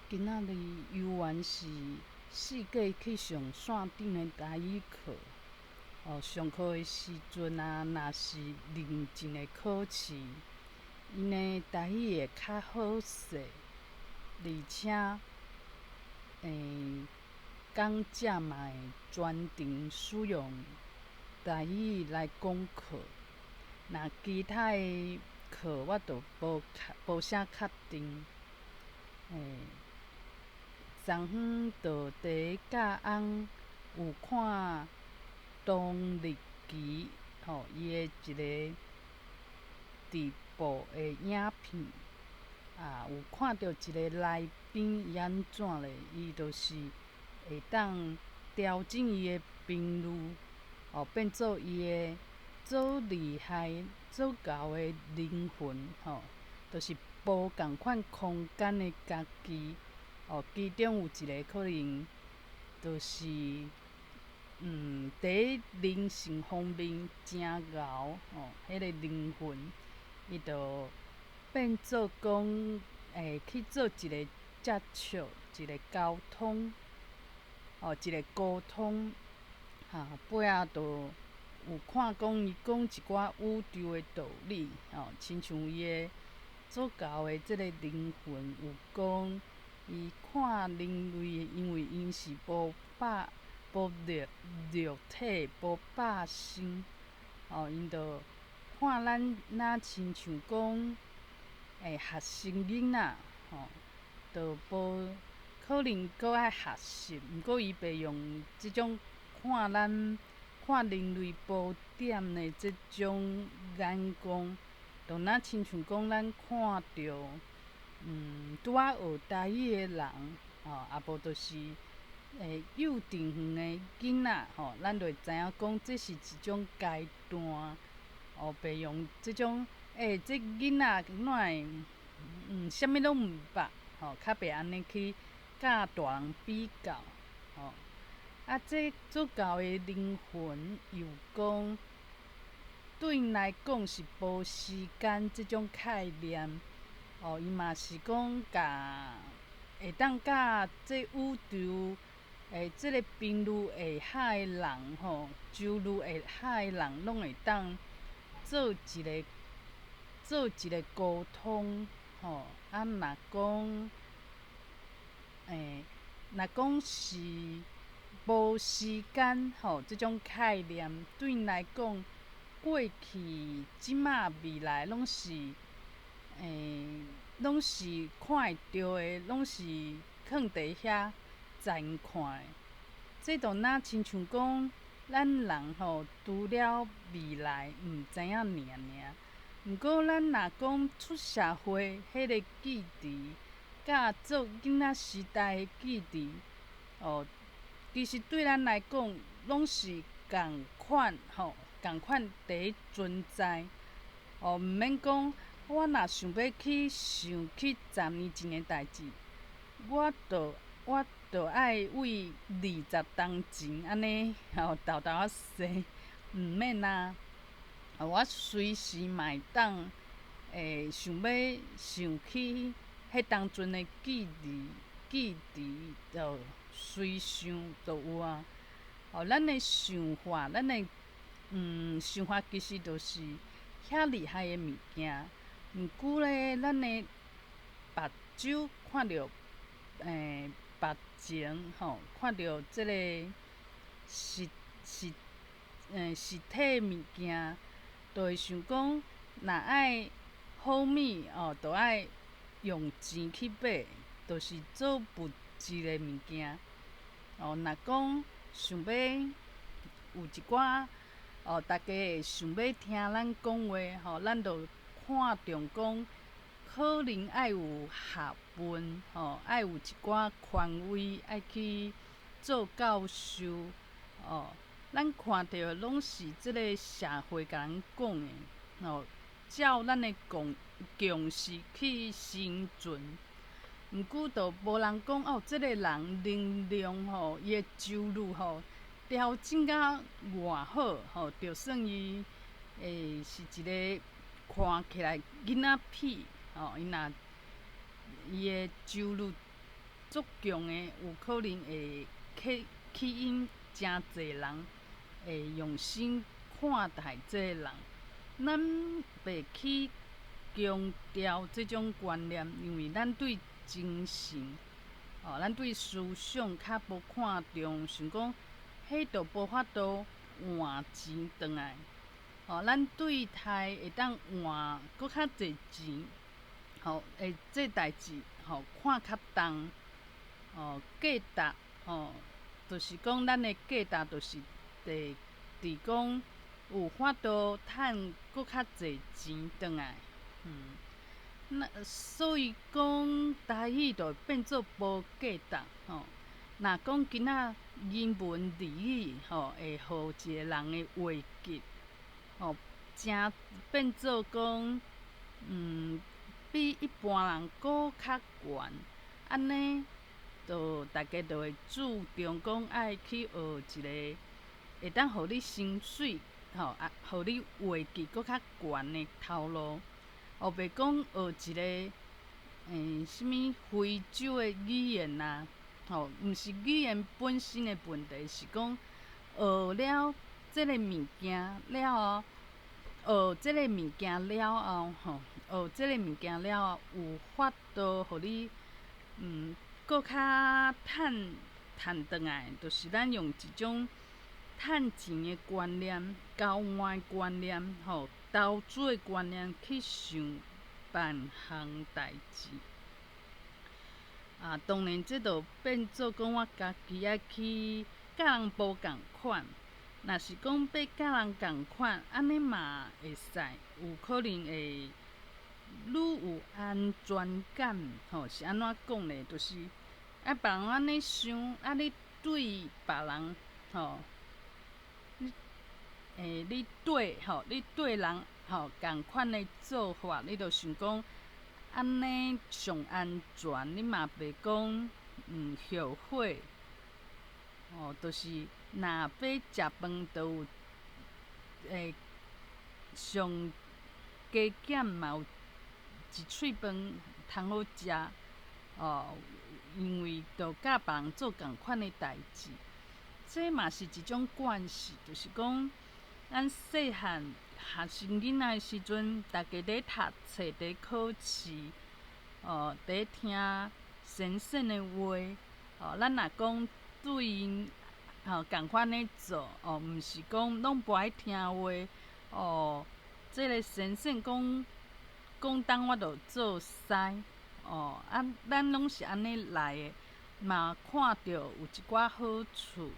今仔日猶原是四界去上線頂的台語課。哦，上課的時陣啊，若是認真的考試，𪜶的台語會較好勢，而且，講者嘛會專程使用台語來講課。若其他的課我就無確無啥確定。昨昏就佇教翁有看唐立淇吼，伊的一个直播的影片，啊，有看著一个來賓伊按怎咧？伊就是會當調整伊的頻率，哦，變做伊的做厲害、做𠢕的靈魂，吼，就是無仝款空間的家己，哦，其中有一个可能就是，佇靈性方面誠𠢕吼，彼個靈魂，伊就變做講會去做一個接觸，一個溝通，哦，一個溝通，哈，尾仔就有看講伊講一寡宇宙的道理，吼，親像伊的做𠢕的這個靈魂有講，伊看人類，因為𪜶是無肉、無肉肉體、無肉身，哦，𪜶就看咱若親像講，學生囡仔，吼，就無可能閣愛學習，毋過伊袂用這種看咱看人類無點的這種眼光，就若親像講咱看著，拄仔學台語的人，吼，啊無就是幼稚園的囡仔，吼，咱就會知影講這是一種階段，哦，袂用這種，這囡仔哪會，啥物攏毋捌，吼，較袂按呢去佮大人比較，吼。啊，這做𠢕的靈魂又講，對𪜶來講是無時間這種概念，哦，伊嘛是講共會當佮這宇宙的這個頻率下下的人吼，周率下下的人，攏會當做一個溝通，吼。啊，若講是無時間吼，這種概念對𪜶來講，過去、這馬、未來攏是，攏是看會著的，攏是囥佇遐在𪜶看的。這就若親像講，咱人吼，除了未來毋知影爾爾，毋過咱若講出社會彼個記憶，佮做囡仔時代的記憶，哦，其實對咱來講，攏是仝款吼，仝款佇存在。哦，毋免講，我若想欲去想起10年前的代誌，我就愛為20冬前按呢吼沓沓仔踅，毋免啊。我隨時嘛會當想欲想起彼當陣的記憶，就隨想就有啊。哦，咱的想法，咱的想法其實就是遐厲害的物件。毋過咧，咱的目睭看著目前吼，看著這个實體物件，就會想講，若愛好物哦，就愛用錢去買，就是做物質的物件。哦，若講想欲有一寡哦，大家會想欲聽咱講話吼，咱就看重講可能愛有學問吼，愛有一寡權威，愛去做教授哦。咱看著的攏是這个社會共咱講的哦，照咱的共識去生存。毋過就無人講哦，這個人能量吼，伊的周率吼調整甲偌好吼，就算伊是一个看起來囡仔痞吼，伊若伊的周率足強的，有可能會吸吸引誠濟人會用心看待這个人。咱袂去強調這種觀念，因為咱對精神，哦，咱對思想較無看重，想講彼就無法度換錢轉來。哦，咱對待會當換閣較濟錢，吼，會這代誌吼看較重，哦，價值，吼，就是講咱的價值就是佇佇講有法度趁閣較濟錢轉來，那所以講台語就會變做無價值，吼。若講今仔言文字語，吼，會予一个人的畫質，吼，誠變做講，比一般人閣較懸，按呢，就大家就會注重講愛去學一个會當予你薪水，吼啊，予你畫質閣較懸的頭路，哦，袂講學一个，啥物非洲的語言啊，吼，毋是語言本身的問題，是講學了這个物件了後，學這个物件了後，吼，學這个物件了後，有法度予你，閣較趁趁轉來，就是咱用一種趁錢的觀念、交換觀念、吼，投資的觀念去想辦項代誌。啊，當然這就變做講我家己愛去佮人無仝款。若是講欲佮人仝款，按呢嘛會使，有可能會愈有安全感，吼，是按怎講咧？就是啊，別人按呢想，啊，你對別人，吼，你你對吼，你對人吼仝款的做法，你就想講按呢上安全，你嘛袂講後悔，吼，就是若欲食飯，就有上加減嘛有一喙飯通好食，哦，因為就佮別人做仝款的代誌，這嘛是一種慣勢，就是講咱細漢學生囡仔的時陣，大家佇讀冊、佇考試，哦，佇聽先生的話，哦，咱若講對𪜶吼仝款咧做，哦，毋是講攏無愛聽話，哦，這个先生講講東我就做西，哦，啊，咱攏是按呢來的，嘛看著有一寡好處，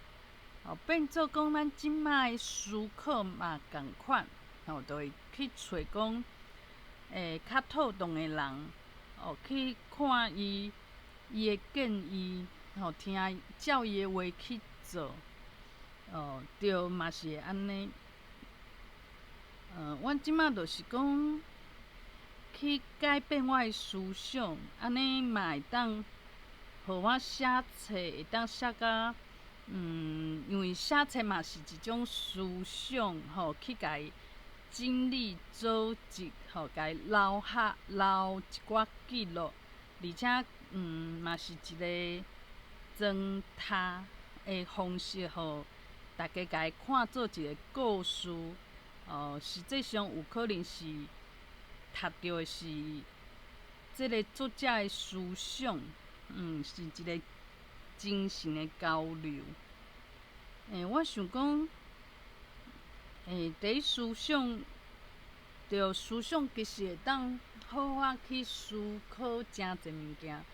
哦，變做講咱這擺的思考嘛仝款，吼，就會去揣講，較妥當的人，哦，去看伊伊的建議，吼，聽照伊的話去做，哦，對，嘛是會按呢。阮這擺就是講去改變我的思想，按呢嘛會當予我寫冊會當寫甲，因為寫冊嘛是一種思想，吼，去共伊整理組織，吼，共伊留下留一寡記錄，而且，嘛是一个裝他的方式，予大家共伊看做一个故事。哦，實際上有可能是讀著的是這个作者的思想，是一个精神的交流。我想講，佇思想，著思想其實會當好好去思考誠濟物件，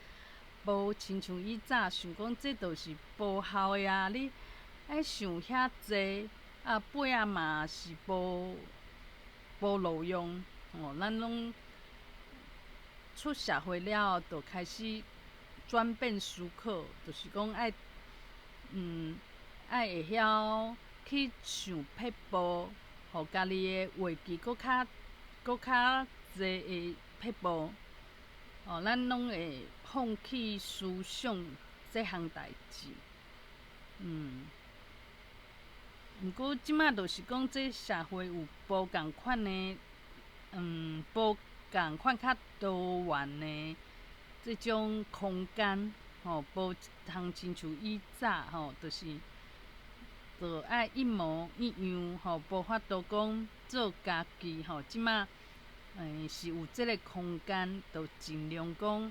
無親像以早想講這就是無效的啊！你愛想遐濟，啊，尾仔嘛是無無路用，吼，咱攏出社會了後，就開始轉變思考，就是講愛，愛會曉去想撇步，予家己的畫技閣較閣較濟的撇步，哦，咱攏會放棄思想這項代誌，毋過這擺就是講，這社會有無仝款的，無仝款較多元的這種空間，吼。吼，無通親像以早吼，就是就愛一模一樣吼，無法度講做家己吼。這馬是有這个空間，就盡量講，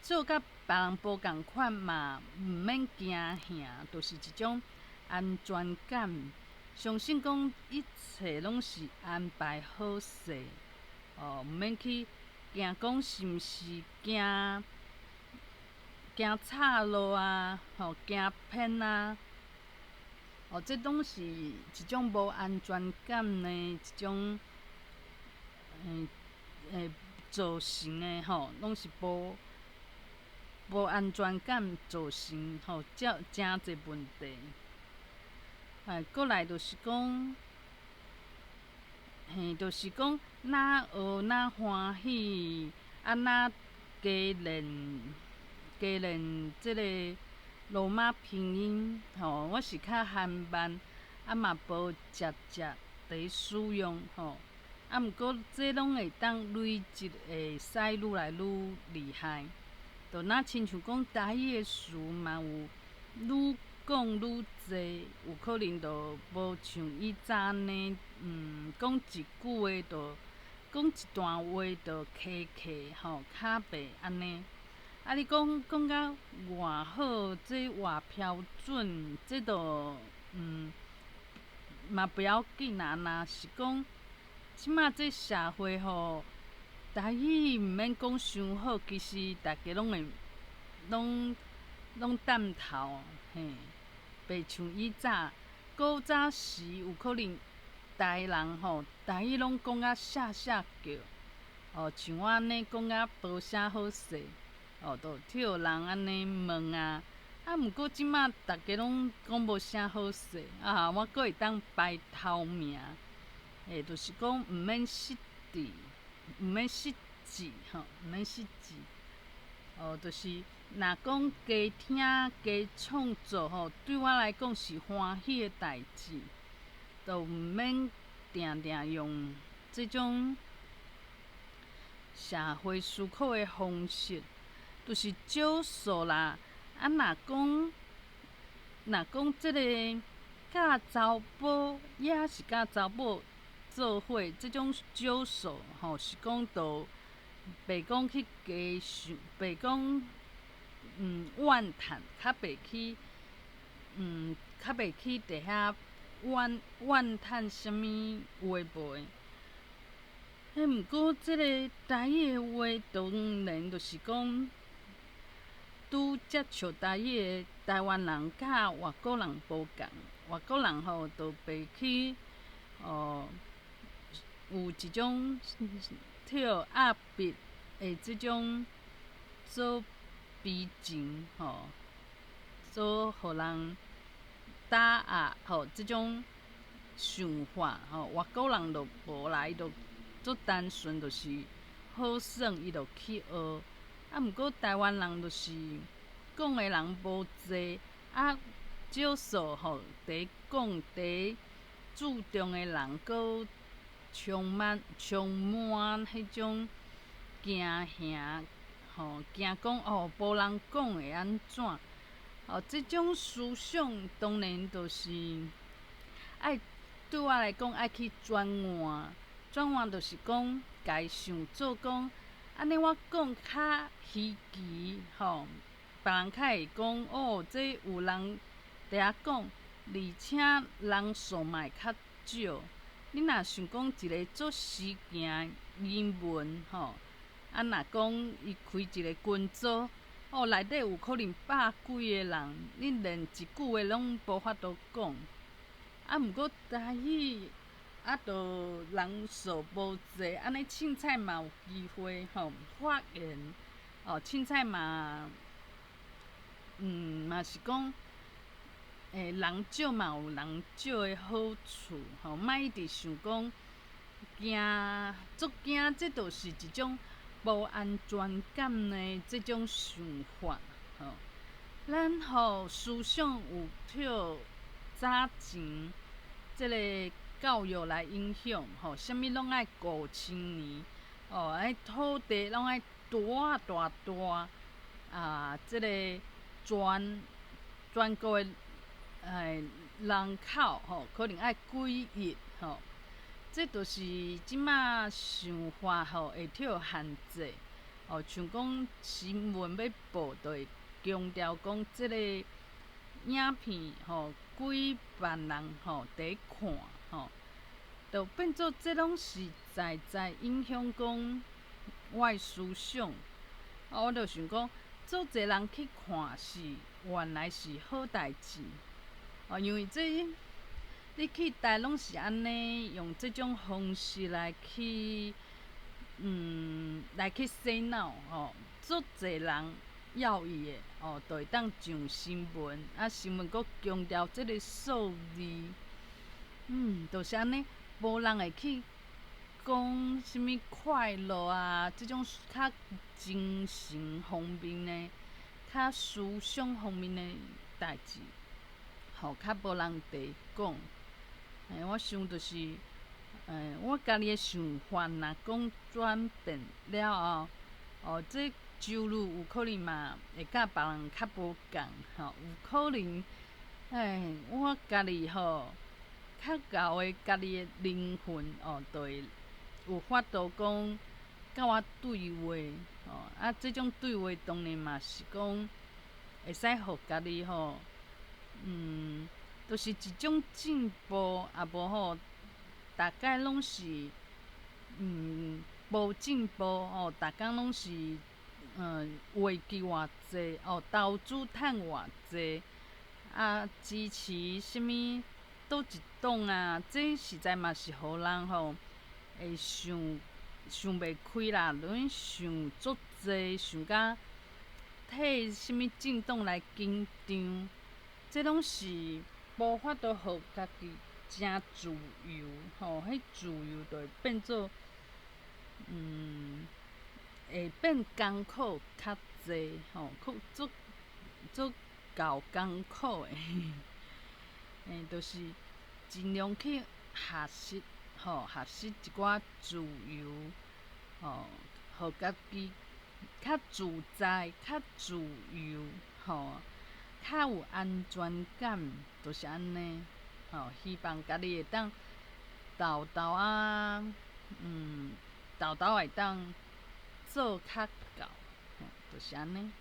做佮別人無仝款嘛，毋免驚嚇，就是一種安全感。相信講一切攏是安排好勢，哦，毋免去驚講是毋是驚驚岔路啊，吼，驚偏啊，哦，這攏是一種無安全感的一種，造成的吼，攏是無安全感造成吼，這誠濟問題。哎，閣來就是講，嘿，就是講，若學若歡喜，啊，若加練加練這个羅馬拼音，吼，我是較緩慢，啊嘛無捷捷佇使用，吼，啊，毋過這攏會當累積，會使愈來愈厲害。就若親像講台語的詞嘛有愈講愈濟，有可能就無像以早按呢，講一句話就講一段話就卡卡吼，卡袂按呢。啊，你講講甲偌好，這偌標準，這就嘛不要緊啊。若是講這馬這社會吼，台語毋免講傷好，其實大家攏會攏攏點頭，嘿，袂像以早，古早時有可能台人吼，台語攏講甲嚇嚇叫，哦，像我按呢講甲無啥好勢，哦，就予人按呢問啊，啊，毋過這馬逐家攏講無啥好勢，啊，我閣會當排頭名，欸，就是講毋免失智，毋免失智吼，毋免失智，哦，就是若講加聽加創作吼，對我來講是歡喜的代誌，就毋免定定用這種社會思考的方式，就是少數啦。啊，若講若講這个佮查某，也是佮查某做伙，這種少數吼，是講就袂講去加想，袂講怨嘆，較袂去較袂去佇遐怨怨嘆啥物有的無的。彼毋過這个台語的話，當然就是講，拄接觸台語的台灣人佮外國人無仝，外國人吼就袂去哦，有一種予壓迫的這種做悲情吼，做予人打壓吼，這種想法吼，外國人就無啦，伊就足單純，就是好耍，伊就去學。啊，毋過台灣人就是講的人無濟，啊，少數吼佇講佇注重的人，閣充滿彼種驚嚇，吼，驚講哦，無人講會按怎？哦，這種思想當然就是愛對我來講愛去轉換，轉換就是講，家己想做講，按呢我講較稀奇吼，別人較會講哦，這有人佇遐講，而且人數嘛會較少。你若想講一个足時行的英文吼，啊，若講伊開一个群組，哦，內底有可能百幾个人，你連一句話攏無法度講。啊，毋過台語啊，就人數無濟，按呢凊彩嘛有機會吼發言，哦，凊彩嘛，嘛是講，人少嘛有人少的好處，吼，莫一直想講驚，足驚，這就是一種無安全感的這種想法，吼。咱吼思想有予早前這个教育來影響，吼，啥物攏愛五千年，哦，彼土地攏愛大大大，啊，這个全國的人口吼，可能愛幾億吼，這就是這馬想法吼會予限制。哦，像講新聞欲報，就會強調講這个影片吼，幾萬人吼佇看吼，就變做這攏實在在影響講我的思想。啊，我就想講，足濟人去看是原來是好代誌。哦，因為這你去佗攏是按呢，用這種方式來去洗腦吼，足濟人要伊的哦，就會當上新聞，啊，新聞閣強調這个數字，就是按呢，無人會去講啥物快樂啊，這種較精神方面的、較思想方面的代誌，吼，較無人佇講。我想就是，我家己的想法若講轉變了後，哦，這周率有可能嘛會佮別人較無仝吼，有可能，我家己吼較𠢕的家己的靈魂哦，就會有法度講佮我對話吼，啊，這種對話當然嘛是講會使予家己吼，就是一種進步，啊無吼，逐擺攏是無進步吼，逐工攏是話記偌濟哦，投資趁偌濟，啊，支持啥物佗一黨啊，這實在嘛是予人吼會想想袂開啦，攏想足濟，想甲替啥物政黨來緊張，這攏是無法度予家己誠自由吼，彼自由就會變做會變艱苦較濟吼，足足夠艱苦的，就是盡量去學習吼，學習一寡自由吼，予家己較自在、較自由吼，較有安全感，就是按呢吼。希望家己會當沓沓仔，沓沓會當做較到，就是按呢。